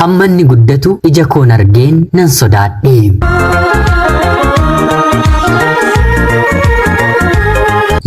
Hamma inni guddatu ija koon argeen nan sodaadhe.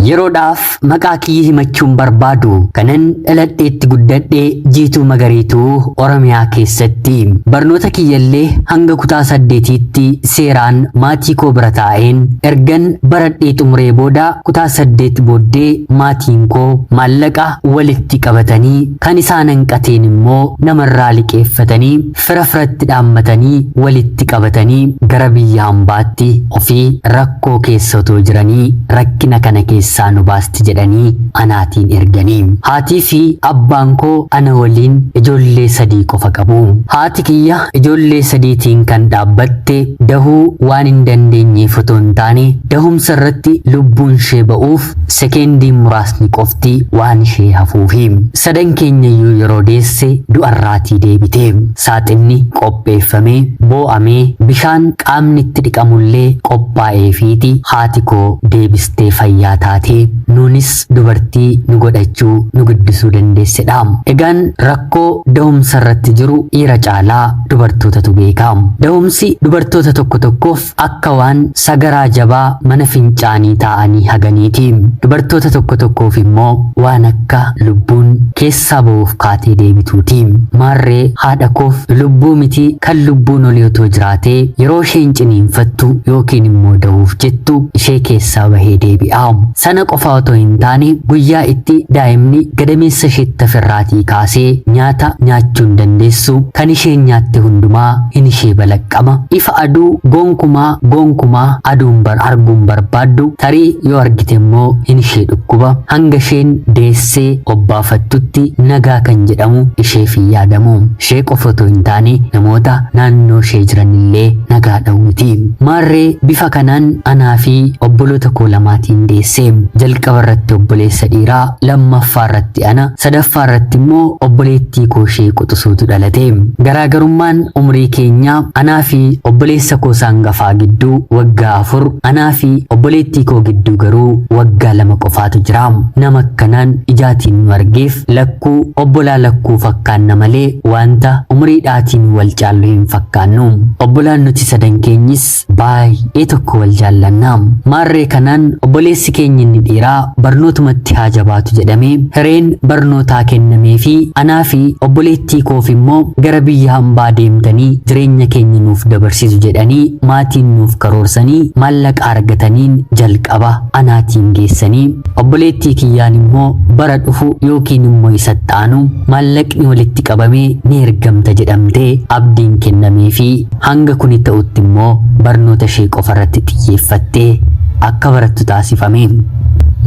Yeroodhaaf maqaa kiyya himachuun barbaadu kanan dhaladheetti guddadhe Jiituu Magariituu Oromiyaa keessatti. Barnoota kiyyallee hanga kutaa saddeetiitti seeraan maatii koo bira taa'een ergan baradhee xumuree booda kutaa 8 booddee maatiin koo maallaqa walitti qabatanii kan isaan hanqateen immoo namarraa liqeeffatanii fira firatti dhaammatanii walitti qabatanii gara biyya hambaatti ofii rakkoo keessa otoo jiranii rakkina kana keessaa nu baasti jedhanii anaatiin erganii. Haatii fi abbaan koo ana waliin ijoollee sadii qofa qabu. Haati kiyya ijoollee sadiitiin kan dhaabbatte dahuu waan hin dandeenyeef otoo hin taane dahumsa irratti lubbuun ishee ba'uuf sekeendiin muraasni qofti waan ishee hafuufi. Sadan keenyayyuu yeroo deesse du'arraatii deebite. Saaxinni qopheeffamee, boo'amee, bishaan qaamni itti dhiqamullee qophaa'eefiiti haati koo deebistee fayyaa taatee nuunis dubartii nu godhachuu nu guddisuu dandeessedha. Egaan rakkoo dahumsa irratti jiru dhiira caalaa dubartootatu beeka. Dahumsi dubartoota tokko tokkoof akka waan sagaraa jabaa mana fincaanii taa'anii haganiiti. Dubartoota tokko tokkoof immoo waan akka lubbuun keessaa ba'uuf kaatee deebituuti. Maarree haadha koof lubbuu miti kan lubbuun olii otoo jiraatee yeroo isheen ciniinfattu yookiin immoo da'uuf jettu ishee keessaa bahee deebi'a. Sana qofa otoo hin taane guyyaa itti daa'imni gadameessa isheetti hafirraatii kaasee nyaata nyaachuu hin dandeessu kan isheen nyaatte hundumaa hin ishee balaqqama. Ifa aduu gonkumaa gonkumaa aduun bar arguun barbaaddu tarii yoo argite immoo hin ishee dhukkuba. Hanga isheen deessee obbaafattutti nagaa kan jedhamu isheef hin yaadamu. Ishee qofa otoo hin taane namoota naannoo ishee jiranillee nagaa dhowwiti. Maarree bifa kanaan anaa fi obboloota koo lamaatiin deesse. Jalqaba irratti obboleessa dhiiraa, lammaffaa irratti ana, sadaffaa irratti immoo obboleettii koo ishee quxisuutu dhalate. Garaagarummaan umrii keenyaa anaa fi obboleessa koo isa hangafaa gidduu waggaa 4, anaa fi obboleettii koo gidduu garuu waggaa 2 qofaatu jira. Nama akkanaan ijaatiin nu argeef lakkuu obbolaa lakkuu fakkaanna malee wanta umriidhaatiin wal caallu hin fakkaannu. Obbolaan nuti sadan keenyis baay'ee tokko wal jaallanna. Maarree kanaan obboleessi keenya inni dhiiraa barnootumatti haa jabaatu jedhamee hireen barnootaa kennamee fi anaa fi obboleettii koof immoo gara biyya hambaa deemtanii jireenya keenya nuuf dabarsitu jedhanii maatiin nuuf karoorsanii maallaqa argataniin jalqaba anaatiin geessanii obboleettii kiyyaan immoo bara dhufu yookiin immoo isatti aanu maallaqni walitti qabamee ni ergamta jedhamtee abdiin kennamee fi hanga kuni ta'utti immoo barnoota ishee qofa irratti xiyyeeffattee akka barattu taasifame.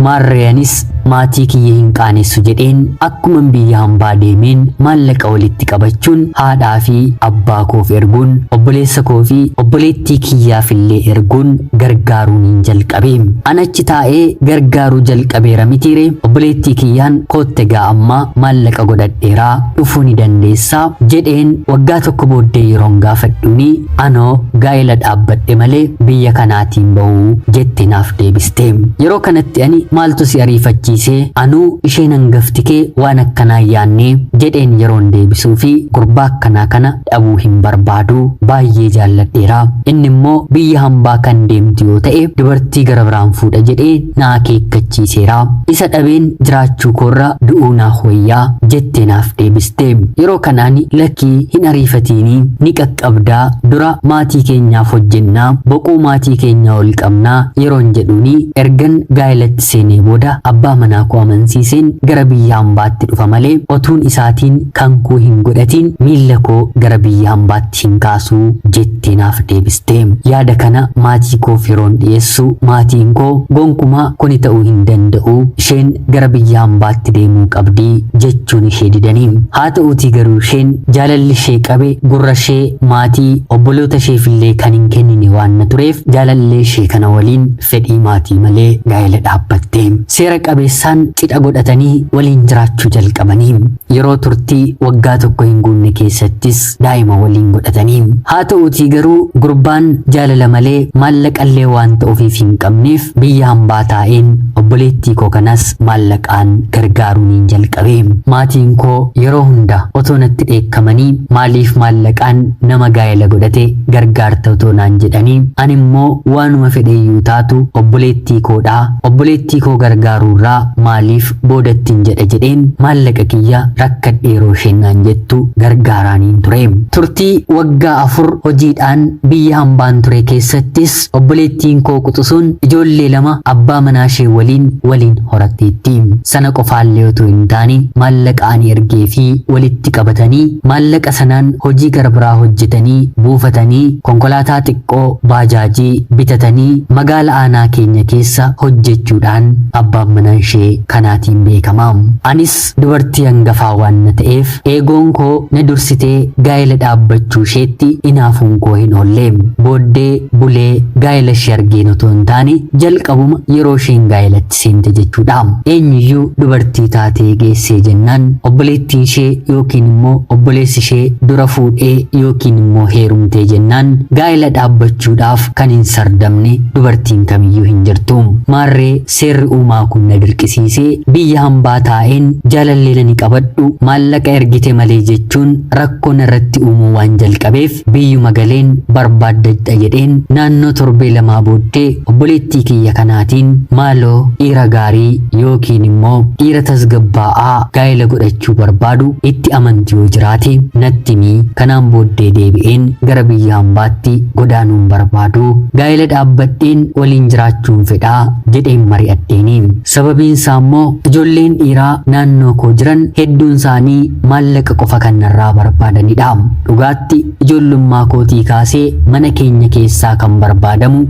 Maarree anis maatii kiyya hin qaanessu jedheen akkuman biyya hambaa deemeen maallaqa walitti qabachuun haadhaa fi abbaa koof erguun obboleessa koo fi obboleettii kiyyaaf illee erguun gargaaruun hin jalqabe. An achi taa'ee gargaaruu jalqabeera mitiire obboleettii kiyyaan kootte gaa ammaa maallaqa godhadheeraa dhufuu ni dandeessaa jedheen waggaa tokko booddee yeroon gaafadhuuni anoo gaa'ela dhaabbadhe malee biyya kanaatiin ba'uu jette naaf deebiste. Yeroo kanatti ani maaltu si ariifachiisee anuu isheen hangafti kee waan akkanaa hin yaannee jedheen yeroon deebisuu fi gurbaa akkanaa kana dhabuu hin barbaadu baay'ee jaalladheera. Inni immoo biyya hambaa kan deemtu yoo ta'e dubartii gara biraan fuudha jedhee na akeekkachiiseera. Isa dhabeen jiraachuu koorra du'uu naaf wayyaa jette naaf deebiste. Yeroo kana ani lakkii hin ariifatiinii ni qaqqabdaa dura maatii keenyaaf hojjennaa boquu maatii keenyaa ol qabnaa yeroon jedhuuni ergan gaa'elatti seenee booda abbaa manaa koo amansiiseen gara biyya hambaatti dhufa malee otuun isaatiin kan koo hin godhatiin miilla koo gara biyya hambaatti hin kaasuu jettee naaf deebiste. Yaada kana maatii koof yeroon dhiyeessu maatiin koo gonkumaa kuni ta'uu hin danda'u isheen gara biyya hambaatti deemuu qabdi jechuun ishee didanii. Haa ta'uutii garuu isheen jaalalli ishee qabe gurra ishee maatii obboloota isheefillee kan hin kennine waan na tureef jaalallee ishee kana waliin fedhii maatii malee gaa'ela dhaabbatte. Seera qabeessa Keessaan cidha godhatanii waliin jiraachuu jalqabanii. Yeroo turtii waggaa tokko hin guunne keessattis daa'ima waliin godhatanii. Haa ta'uutii garuu gurbaan jaalala malee maallaqallee waan ta'uufiif hin qabneef biyya hambaa taa'een obboleettii koo kanas maallaqaan gargaaruuniin jalqabe. Maatiin koo yeroo hunda otoo natti dheekkamanii maaliif maallaqaan nama gaa'ela godhate gargaarta otoo naan jedhanii, ani immoo waanuma fedheeyyuu taatu obboleettii koodhaa, obboleettii koo gargaaruurraa maaliif boodattiin jedha jedheen maallaqa kiyya rakkadhee yeroo isheen naan jettu gargaaraaniin ture. Turtii waggaa 4 hojiidhaan biyya hambaan ture keessattis obboleettiin koo quxusuun ijoollee 2 abbaa manaa ishee waliin waliin horatteetti. Sana qofaallee otoo hin taane maallaqa ani ergeefii walitti qabatanii maallaqa sanaan hojii gara biraa hojjetanii buufatanii konkolaataa xiqqoo baajaajii bitatanii magaala aanaa keenya keessa hojjechuudhaan abbaan manaa ishee kanaatiin beekama. Anis dubartii hangafaa waan na ta'eef eegoon koo na dursitee gaa'ela dhaabbachuu isheetti inaafuun koo hin oolle. Booddee bulee gaa'ela ishee argeen otoo hin taane jalqabuma yeroo isheen gaa'elatti seente jechuudha. Eenyuyyuu dubartii taatee geessee jennaan obboleettiin ishee yookiin immoo obboleessi ishee dura fuudhee yookiin immoo heerumtee jennaan gaa'ela dhaabbachuudhaaf kan hin sardamne dubartiin kamiyyuu hin jirtu. Maarree seerri uumaa kun na dirqisiisee biyya hambaa taa'een jaalallee nani qabadhu maallaqa ergite malee jechuun rakkoo narratti uumuu waan jalqabeef biyyuma galeen barbaaddadha jedheen naannoo torbee lamaa booddee obboleettii kiyya kanaatiin maaloo dhiira gaarii yookiin immoo dhiira tasgabbaa'aa gaa'ela godhachuu barbaadu itti amanti yoo jiraate natti himi, kanaan booddee deebi'een gara biyya hambaatti godaanuun barbaadu, gaa'ela dhaabbadheen waliin jiraachuun fedhaa jedheen mari'adheeni. Sababiin isaa immoo ijoolleen dhiiraa naannoo koo jiran hedduun isaanii maallaqa qofa kan narraa barbaadanidha. Dhugaatti ijoollummaa kootii kaasee mana keenya keessaa kan barbaadamu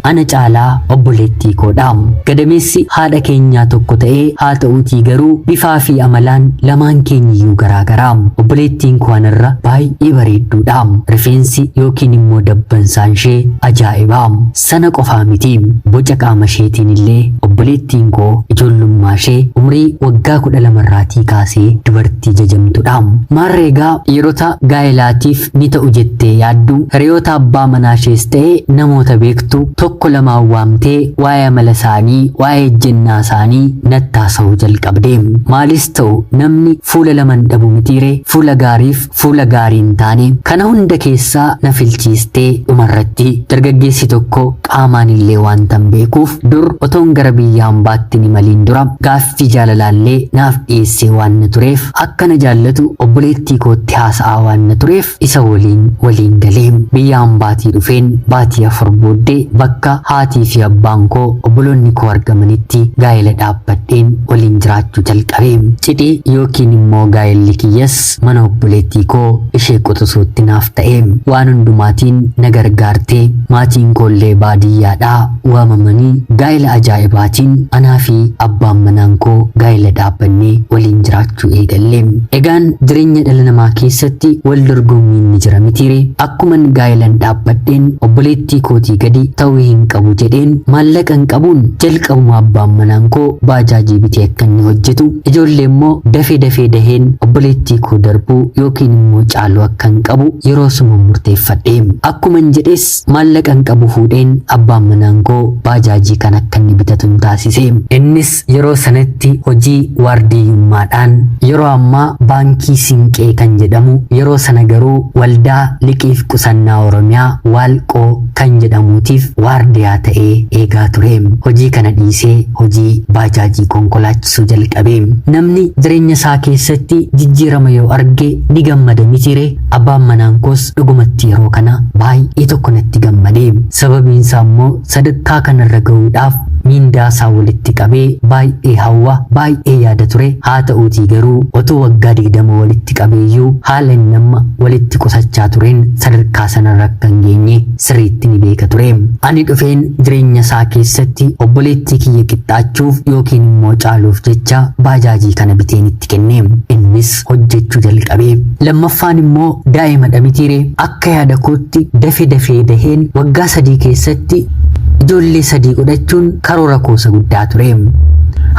ana caalaa obboleettii koodha. Gadameessi haadha keenyaa tokko ta'ee haa ta'uutii garuu bifaa fi amalaan lamaan keenyiyyuu garaagaraa. Obboleettiin koo anarra baay'ee bareedduudha. Rifeensi yookiin immoo dabbansaan ishee ajaa'iba. Sana qofaa miti, boca qaama isheetiin illee obboleettiin koo ijoollummaa ishee umrii waggaa 12 irraatii kaasee dubartii jajamtudha. Maarree egaa dhiirota gaa'elaatiif ni ta'u jettee yaaddu hiriyoota abbaa manaa ishees ta'e namoota beektu tokko lamaan waamtee waa'ee amala isaanii, waa'ee ejjennaa isaanii natti haasa'uu jalqabde. Maalis ta'u namni fuula lama hin dhabu mitiiree, fuula gaariif fuula gaarii hin taane kana hunda keessaa na filchiistee dhumarratti dargaggeessi tokko qaamaan illee waantan beekuuf dur otoon gara biyya hambaatti hin imaliin dura gaaffii jaalalaallee naaf dhiyeessee waan na tureef akka na jaallatu obboleettii kootti haasa'aa waan na tureef isa waliin waliin galee. Biyya hambaatii dhufeen baatii 4 booddee bakka haatii fi abbaan koo obboloonni koo argamanitti gaa'ela dhaabbadheen waliin jiraachuu jalqabe. Cidhi yookiin immoo gaa'elli kiyyas mana obboleettii koo ishee quxusuutti naaf ta'e. Waan hundumaatiin na gargaartee maatiin koollee baadiyyaadhaa waamamanii gaa'ela ajaa'ibaatiin anaa fi abbaan manaan koo gaa'ela dhaabbannee waliin jiraachuu eegalle. Egaan jireenya dhala namaa keessatti wal dorgommiin ni jira mitiiree? Akkuman gaa'elan dhaabbadheen obboleettii kootii gadi ta'uu hin qabu jedheen maallaqan qabuun jalqabuma abbaan manaan koo baajaajii bitee akka inni hojjetu, ijoollee immoo dafee dafee daheen obboleettii koo darbuu yookiin immoo caaluu akkan qabu yeroo suma murteeffadhe. Akkuman jedhes maallaqan qabu fuudheen abbaan manaan koo baajaajii kan akka inni bitatun taasise. Innis yeroo sanatti hojii waardiyyummaadhaan yeroo ammaa Baankii Siinqee kan jedhamu, yeroo sana garuu Waldaa Liqiif Qusannaa Oromiyaa, Waalqoo, kan jedhamuutiif waardiyaa ta'ee eegaa ture. Hojii kana dhiisee hojii baajaajii konkolaachisuu jalqabe. Namni jireenya isaa keessatti jijjiirama yoo arge ni gammada mitiiree? Abbaan manaan koos dhugumatti yeroo kana baay'ee tokko natti gammade. Sababiin isaa immoo sadarkaa kanarra gahuudhaaf miindaa isaa walitti qabee baay'ee hawwa, baay'ee yaada ture. Haa ta'uutii garuu otoo waggaa 20 walitti qabeeyyuu haala inni amma walitti qusachaa tureen sadarkaa sanarra akka hin geenye sirriitti ni beeka ture. Ani dhufeen jireenya isaa keessatti obboleettii kiyya qixxaachuuf yookiin immoo caaluuf jecha baajaajii kana biteen itti kenne. Innis hojjechuu jalqabe. Lammaffaan immoo daa'imadha mitiiree? Akka yaada kootti dafe dafee daheen waggaa 3 keessatti ijoollee 3 godhachuun karoora koo isa guddaa ture.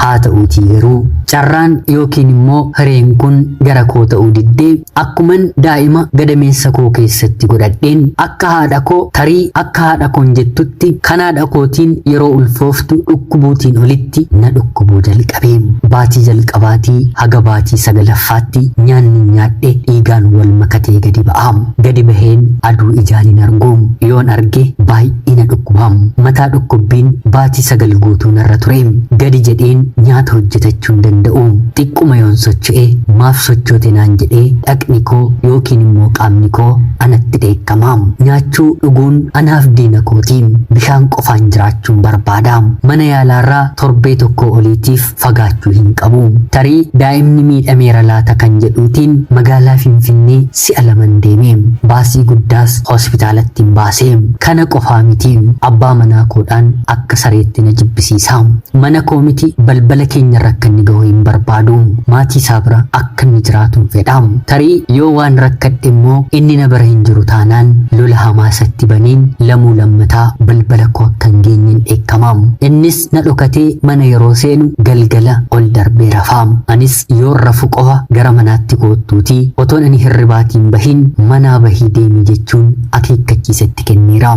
Haa ta'uutii garuu carraan yookiin immoo hireen kun gara koo ta'uu diddee akkuman daa'ima gadameessa koo keessatti godhadheen akka haadha koo tarii akka haadha koon jettutti kan haadha kootiin yeroo ulfooftu dhukkubuutiin olitti na dhukkubuu jalqabe. Baatii jalqabaatii haga baatii sagalaffaatti nyaanni nyaadhe dhiigaan wal makatee gadi ba'a. Gadi baheen aduu ijaan hin argu. Yoon arge baay'ee na dhukkuba. Mataa dhukkubbiin baatii 9 guutuu narra ture. Gadi jedheen nyaata hojjetachuu hin danda'u. Xiqquma yoon socho'e maaf sochoote naan jedhee dhaqni koo yookiin immoo qaamni koo anatti dheekkama. Nyaachuu dhuguun anaaf diina kooti. Bishaan qofaan jiraachuun barbaada. Mana yaalaarraa torbee tokkoo oliitiif fagaachuu hin qabu. Tarii daa'imni miidhameera laata kan jedhuutiin magaalaa Finfinnee si'a laman deeme. Baasii guddaas hospitaalattin baase. Kana qofaa miti abbaa manaa koodhaan akka sareetti na jibbisiisa. Mana koo miti balbala keenyarra akka inni gahu hin barbaadu. Maatii isaa bira akka inni jiraatun fedha. Tarii yoo waan rakkadhe immoo inni na bira hin jiru taanaan lola hamaa isatti baneen lamuu lammataa balbala koo akka hin geenyen dheekkama. Innis na dhokatee mana yeroo seenu galgala ol darbee rafa. Anis yoon rafu qofa gara manaatti koottuutii otoon ani hirribaatii hin bahin manaa bahii deemi jechuun akeekkachiisa itti kenneera.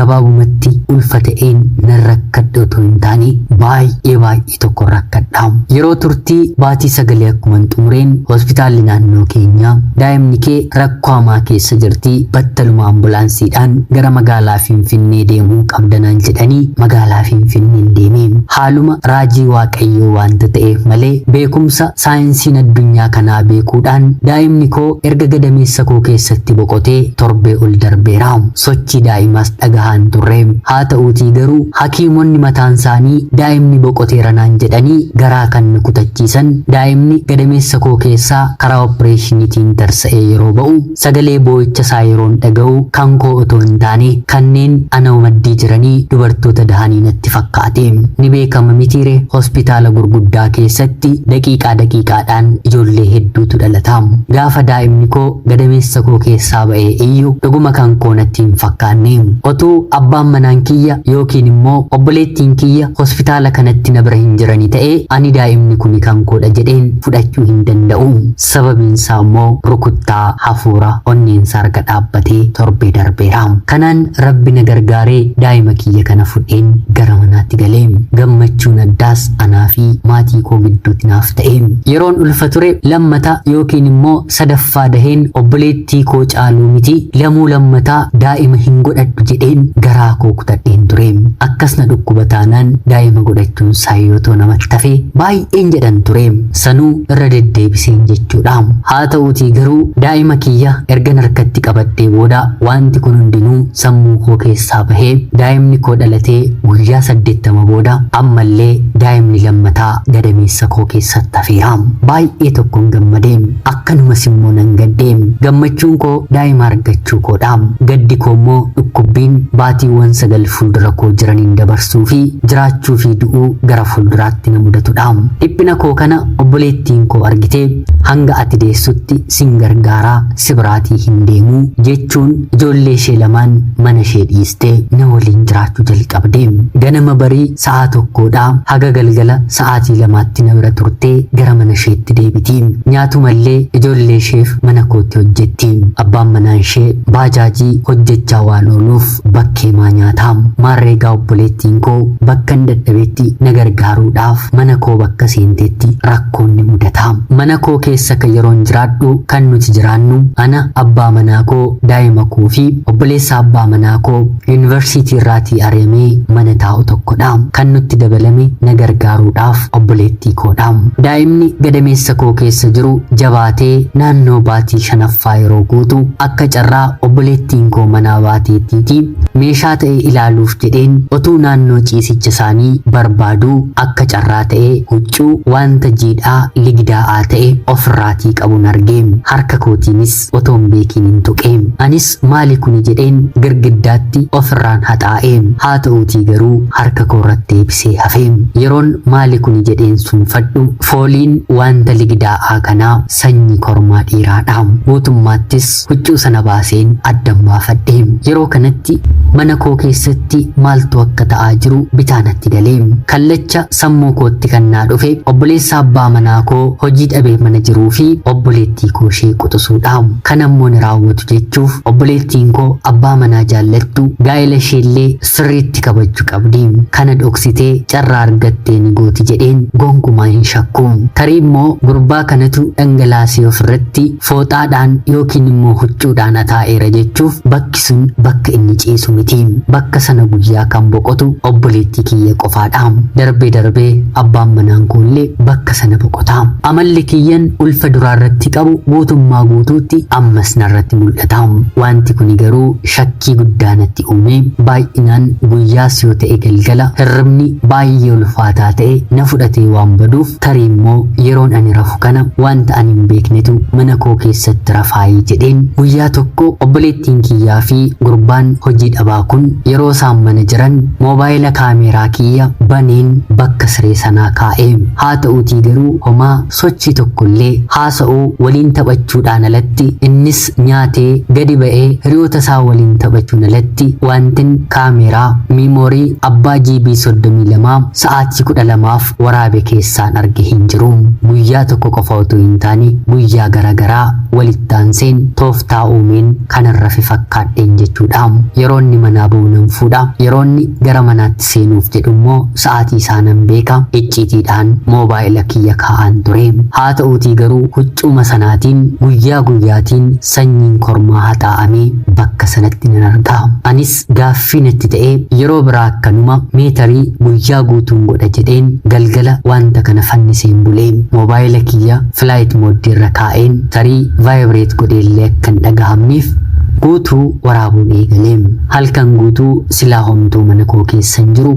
Gabaabumatti ulfa ta'een nan rakkadhe otoo hin taane baay'ee baay'ee tokkon rakkadha. Yeroo turtii baatii sagalii akkuman xumureen hospitaalli naannoo keenyaa daa'imni kee rakkoo hamaa keessa jirti battaluma ambulaansiidhaan gara magaalaa Finfinnee deemuu qabda naan jedhanii magaalaa Finfinneen deeme. Haaluma raajii Waaqayyoo waanta ta'eef malee beekumsa saayinsiin addunyaa kanaa beekuudhaan daa'imni koo erga gadameessa koo keessatti boqotee torbee ol darbeera. Sochii daa'imaas dhagahaa hin turre. Haa ta'uutii garuu hakiimonni mataan isaanii daa'imni boqoteera naan jedhanii garaa kan na kutachiisan daa'imni gadameessa koo keessaa karaa oppireeshiniitiin tarsa'ee yeroo ba'u sagalee boo'icha isaa yeroon dhaga'u kan koo otoo hin taane kanneen ana maddii jiranii dubartoota dahanii natti fakkaate. Ni beekama mitiire hospitaala gurguddaa keessatti daqiiqaa daqiiqaadhaan ijoollee hedduutu dhalata. Gaafa daa'imni koo gadameessa koo keessaa ba'ee iyyu dhuguma kan koo natti hin fakkaanne. Otuu abbaan manaan kiyya yookiin immoo obboleettiin kiyya hospitaala kanatti na bira hin jirani ta'ee ani daa'imni kuni kan koodha jedheen fudhachuu hin danda'u. Sababiinsaa immoo rukuttaa hafuura onneensaa erga dhaabbatee torbee darbeera. Kanaan Rabbi na gargaaree daa'ima kiyya kana fudheen gara manaatti gale. Gammachuun addaas anaa fi maatii koo gidduutti naaf ta'e. Yeroon ulfa ture lammata yookiin immoo sadaffaa daheen obboleettii koo caaluu miti lamuu lammataa daa'ima hin godhadhu jedheen garaa koo kutadheen ture. Akkas na dhukkuba taanaan daa'ima godhachuun saayyootoo namatti hafe baay'een jedhan ture. Sanuu irra deddeebiseen jechuudha. Haa ta'uutii garuu daa'ima kiyya ergan harkatti qabadhee booda wanti kun hundinuu sammuu koo keessaa bahee daa'imni koo dhalatee guyyaa 80 booda ammallee daa'imni lammataa gadameessa koo keessatti hafeera. Baay'ee tokkon gammade. Akkanumas immoo nan gadde. Gammachuun koo daa'ima argachuu koodha. Gaddi koo immoo dhukkubbiin baatiiwwan 9 fuuldura koo jiraniin dabarsuu fi jiraachuu fi du'uu gara fuulduraatti na mudatudha. Dhiphina koo kana obboleettiin koo argitee hanga ati deessutti sin gargaaraa si biraatii hin deemu jechuun ijoollee ishee lamaan mana ishee dhiistee na waliin jiraachuu jalqabde. Ganama barii sa'a tokkoodhaa haga galgala sa'aatii lamaatti na bira turtee gara mana isheetti deebiti. Nyaatumallee ijoollee isheef mana kootti hojjetti. Abbaan manaan ishee baajaajii hojjechaa waan ooluuf bakkeemaa nyaata. Maarreegaa obboleettiin koo bakkan dadhabetti na gargaaruudhaaf mana koo bakka seentetti rakkoon ni mudata. Mana koo keessa kan yeroon jiraadhu kan nuti jiraannu ana, abbaa manaa koo, daa'ima koo fi obboleessa abbaa manaa koo yuunivarsiitii irraatii ari'amee mana taa'u tokkodha. Kan nutti dabalame na gargaaruudhaaf obboleettii koodha. Daa'imni gadameessa koo keessa jiru jabaatee naannoo baatii shanaffaa yeroo guutu akka carraa obboleettiin koo manaa baateettiiti meeshaa ta'e ilaaluuf jedheen otuu naannoo ciisicha isaanii barbaaduu akka carraa ta'ee huccuu wanta jiidhaa ligidaa'aa ta'e ofirraatii qabun arge. Harka kootiinis otoo hin beekiin hin tuqe. Anis maali kuni jedheen girgiddaatti ofirraan haxaa'e. Haa ta'uutii garuu harka koorratti deebisee hafe. Yeroon maali kuni jedheen sunfadhu fooliin wanta ligidaa'aa kanaa sanyii kormaa dhiiraadha. Guutummaattis huccuu sana baaseen addan baafadhe. Yeroo kanatti mana koo keessatti maaltu akka ta'aa jiru bitaanatti galee. Kallacha sammuu kootti kan naa dhufe obboleessa abbaa manaa koo hojii dhabee mana jiruu fi obboleettii koo ishee quxisuudha. Kan ammoo ni raawwatu jechuuf obboleettiin koo abbaa manaa jaallattu gaa'ela isheellee sirriitti kabajuu qabdi. Kana dhoksitee carraa argattee ni gooti jedheen gonkumaa hin shakku. Tarii immoo gurbaa kanatu dhangalaasee ofirratti fooxaadhaan yookiin immoo huccuudhaan ataa'eera jechuuf bakki sun bakka inni ciisu miti. Bakka sana guyyaa kan boqotu obboleettii kiyya qofaadha. Darbee darbee abbaan manaan koollee bakka sana boqota. Amalli kiyyan ulfa duraarratti qabu guutummaa guutuutti ammas narratti mul'ata. Wanti kuni garuu shakkii guddaa natti uume. Baay'inaan guyyaas yoo ta'e galgala hirribni baay'ee ulfaataa ta'e na fudhatee waan baduuf tarii immoo yeroon ani rafu kana wanta ani hin beeknetu mana koo keessatti rafaayii jedheen guyyaa tokko obboleettiin kiyyaa fi gurbaan hojii dhabaa kun yeroo isaan mana jiran moobaayila kaameeraa kiyya baneen bakka siree sanaa kaa'e. Haa ta'uutii garuu homaa sochii tokkollee haasa'uu waliin taphachuudhaan alatti innis nyaatee gadi ba'ee hiriyoota isaa waliin taphachuun alatti wantin kaameeraa miimoorii abbaa GB 32 sa'aatii 12f waraabe keessaan arge hin jiru. Guyyaa tokko qofa otoo hin taane guyyaa garaagaraa walitti aanseen tooftaa uumeen kanan rafe fakkaadheen jechuudha. Yeroo inni manaa ba'u nan fuudha. Yeroo inni gara manaatti seenuuf jedhu immoo sa'aatii isaa nan beeka. Icciitiidhaan moobaayila kiyya kaa'an ture. Haa ta'uutii garuu huccuma sanaatiin guyyaa guyyaatiin sanyiin kormaa haxaa'amee bakka sanatti nan arga. Anis gaaffii natti ta'ee yeroo biraa akkanuma meetarii guyyaa guutuun godha jedheen galgala wanta kana fanniseen bulee moobaayila kiyya flight mode irra kaa'een tarii vibrate godheellee akka hin dhagahamneef guutuu waraabuun eegalee. Halkan guutuu silaa homtuu mana koo keessa hin jiru.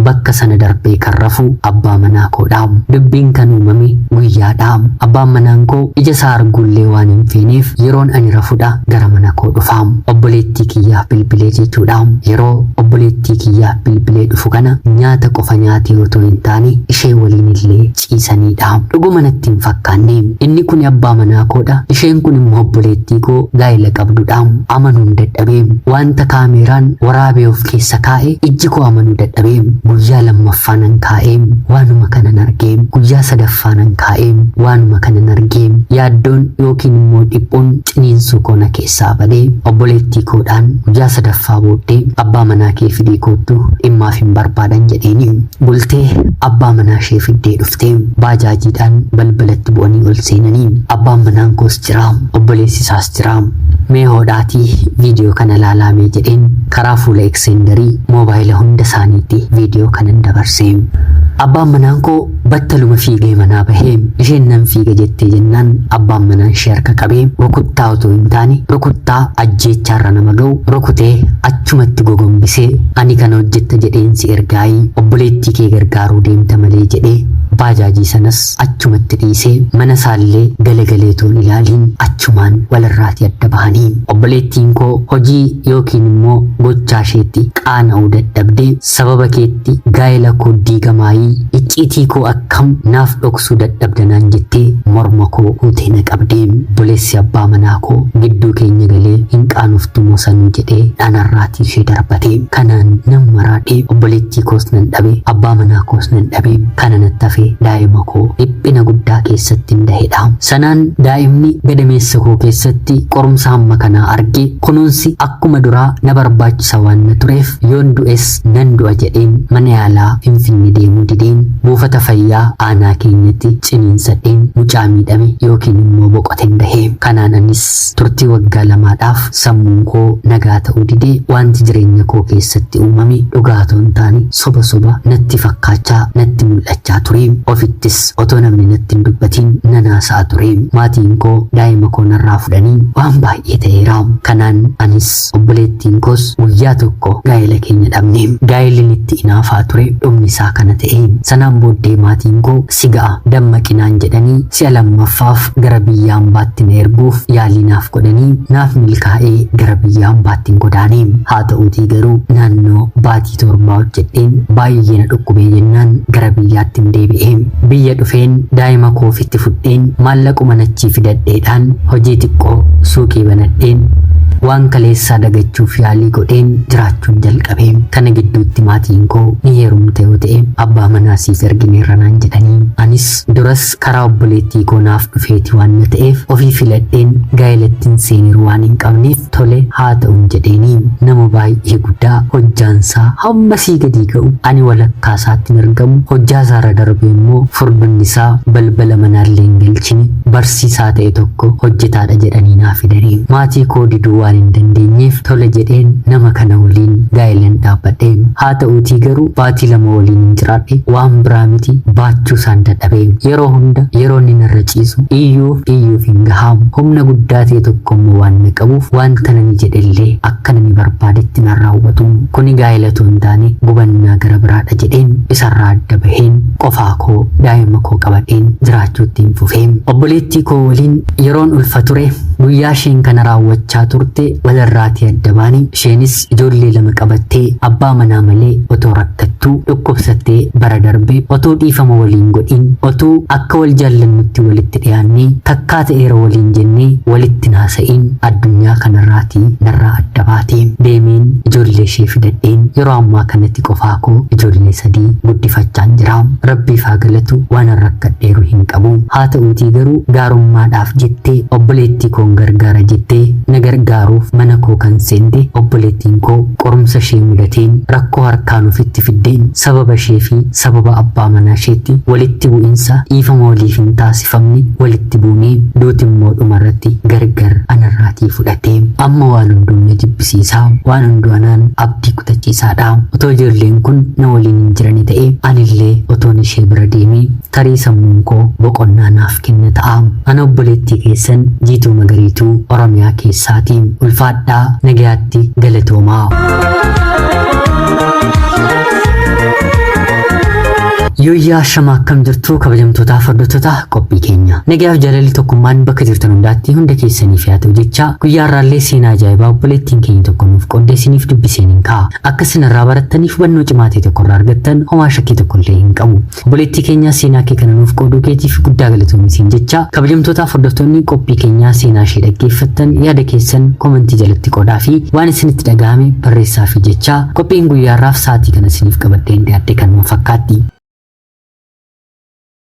Bakka sana darbee kan rafu abbaa manaa koodha. Dubbiin kan uumame guyyaadha. Abbaan manaan koo ija isaa arguullee waan hin feeneef yeroon ani rafudha gara mana koo dhufa. Obboleettii kiyyaaf bilbilee jechuudha. Yeroo obboleettii kiyyaaf bilbilee dhufu kana nyaata qofa nyaatee otoo hin taane ishee waliin illee ciisanidha. Dhuguma natti hin fakkaanne. Inni kun abbaa manaa koodha. Isheen kun immoo obboleettii koo gaa'ela qabdudha. Amanuun dadhabee wanta kaameeraan waraabee of keessa kaa'e ijji koo amanuu dadhabee. Guyyaa lammaffaa nan kaa'ee waanuma kanan argee. Guyyaa sadaffaa nan kaa'ee waanuma kanan argee. Yaaddoon yookiin immoo dhiphuun ciniinsuu koo na keessaa badee obboleettii koodhaan guyyaa sadaffaa booddee abbaa manaa kee fidii koottu dhimmaaf hin barbaadan jedheeni. Bultee abbaa manaa ishee fiddee dhuftee baajaajiidhaan balbalatti bu'anii ol seenanii abbaan manaan koos jira obboleessi isaas jira. Mee hodhaatii viidiyoo kana ilaalaamee jedheen karaa fuula ekseendarii moobaayila hunda isaaniitti viidiyoo kanan dabarse. Abbaan manaan koo battaluma fiigee manaa bahee isheen nan fiiga jettee jennaan abbaan manaan ishee harka qabee rukuttaa otoo hin taane rukuttaa ajjeechaarra nama ga'u rukutee achumatti gogombisee ani kana hojjetta jedheen si ergaayii obboleettii kee gargaaruu deemta malee jedhee baajaajii sanas achumatti dhiisee mana isaallee galagaleetoon ilaaliin achumaan walirraatii adda bahanii obboleettiin koo hojii yookiin immoo gochaa isheetti qaana'uu dadhabdee sababa keetti gaa'ela koo diigamaayii icciitii koo akkam naaf dhoksuu dadhabdanaan jettee morma koo huutee na qabdee obboleessi abbaa manaa koo gidduu keenya galee hin qaanoftu moo sanuu jedhee dhanarraatii ishee darbate. Kanaan nan maraadhee obboleettii koos nan dhabe abbaa manaa koos nan dhabe kana natti hafe daa'ima koo dhiphina guddaa keessatti hin dahedha. Sanaan daa'imni gadameessa koo keessatti qorumsa hamma kanaa arge kunuunsi akkuma duraa na barbaachisa waan na tureef yoon du'es nan du'a jedheen mana yaalaa Finfinnee deemuu dideen buufata fayyaa aanaa keenyatti ciniinsadheen mucaa miidhame yookiin immoo boqoteen dahee. Kanaan anis turtii waggaa lamaadhaaf sammuun koo nagaa ta'uu didee wanti jireenya koo keessatti uumame dhugaa otoo hin taane soba soba natti fakkaachaa natti mul'achaa ture. Ofittis otoo namni natti hin dubbatiin nan haasa'a ture. Maatiin koo daa'ima koo narraa fudhanii waan baay'ee ta'eera. Kanaan anis obboleettiin koos guyyaa tokko gaa'ela keenya dhabne. Gaa'elli itti inaafaa ture dhumni isaa kana ta'e. Sanaan Kanaan booddee maatiin koo si ga'a dammaqinaan jedhanii si'a lammaffaaf gara biyya hambaatti na erguuf yaalii naaf godhanii naaf milkaa'ee gara biyya hambaattiin godaane. Haa ta'uutii garuu naannoo baatii torbaa hojjedheen baay'ee na dhukkubee jennaan gara biyyaattiin deebi'e. Biyya dhufeen daa'ima koo ofitti fudheen maallaquma nachii fidadheedhaan hojii xiqqoo suuqii banadheen waan kaleessaa dagachuuf yaalii godheen jiraachuun jalqabe. Kana gidduutti maatiin koo ni heerumte yoo ta'e abbaa manaa siif ergineerra naan jedhanii, anis duras karaa obboleettii koo naaf dhufeeti waan na ta'eef ofii filadheen gaa'elattiin seeniru waan hin qabneef tole haa ta'uun jedheenii. Nama baay'ee guddaa hojjaansaa hamma sii gadi ga'u, ani walakkaa isaatti hin argamu, hojjaa isaarra darbe immoo furdinni isaa balbala manaallee hin galchine, barsiisaa ta'e tokko hojjetaadha jedhanii naa fidanii. Maatii koo diduu waan hin dandeenyeef tole jedheen nama kana waliin gaa'ilan dhaabbadhe. Haa ta'uutii garuu baatii 2 waliin hin jiraadhe. Waan biraa miti, baachuu isaan dadhabe. Yeroo hunda yeroo inni narra ciisu iyyuuf iyyuuf hin gahaamu. Humna guddaa ta'e tokko immoo waan na qabuuf wanta nani jedhellee akka nani barbaadetti nan raawwatu. Kuni gaa'ela otoo hin taane gubannaa gara biraadha jedheen isarraa adda baheen qofaa koo daa'ima koo qabadheen jiraachuutti hin fufee. Obboleettii koo waliin yeroon ulfa ture guyyaa isheen kana raawwachaa turte walirraatii adda baane. Isheenis ijoollee 2 qabattee abbaa manaa malee otoo rakkattuu dhukkubsattee bara darbe otoo dhiifama waliin godhin, otuu akka wal jaallannutti walitti dhiyaannee takkaa ta'eera waliin jennee walitti naasa'iin addunyaa kanarraatii narraa adda baate. Deemeen ijoollee ishee fidadheen yeroo ammaa kanatti qofaa koo ijoollee 3 guddifachaan jira. Rabbiif haa galatu, waan rakkadheeru hin qabu. Haa ta'uutii garuu gaarummaadhaaf jettee obboleettii koon gargaara jettee na gargaaruuf mana koo kan seente obboleettiin koo qorumsa ishee mudateen, rakkoo harkaan ofitti fiddeen, sababa ishee fi sababa abbaa manaa isheetti walitti bu'insa dhiifama waliif hin taasifamne walitti buunee duuti immoo dhumarratti gargar anarraatii fudhate. Amma waan hunduu na jibbisiisaa, waan hunduu anaan abdii kutachiisaadha. Otoo ijoolleen kun na waliin hin jirani ta'e anillee otoon ishee bira deemee tarii sammuun koo boqonnaa naaf kenna ta'a. Ana obboleettii keessan Jiituu Magariituu Oromiyaa keessaati. Ulfaadhaa, nagayaatti, galatoomaa. Yooyyaa, shama, akkam jirtu kabajamtootaaf hordoftoota qophii keenya? Nagayaaf jaalalli tokkummaan bakka jirtan hundaatti hunda keessaniif haa ta'u jecha, guyyaa har'aallee seenaa ajaa'ibaa obboleettiin keenya tokko nuuf qoodde isiniif dubbiseen hin ka'a. Akka isin irraa barattaniif hubannoo cimaa ta'e tokko irraa argattan homaa shakkii tokko illee hin qabu. Obboleettii keenya, seenaa kee kana nuuf qooduu keetiif guddaa galatoomi siin jecha, kabajamtootaaf hordoftoonni qophii keenyaa seenaa ishee dhaggeeffattan yaada keessan komentii jalatti qodaa fi waan isinitti dhaga'ame barreessaa fi jecha, qophiin guyyaa har'aaf sa'aatii kana isiniif qabadheen dhiyaadhe kanuma fakkaatti.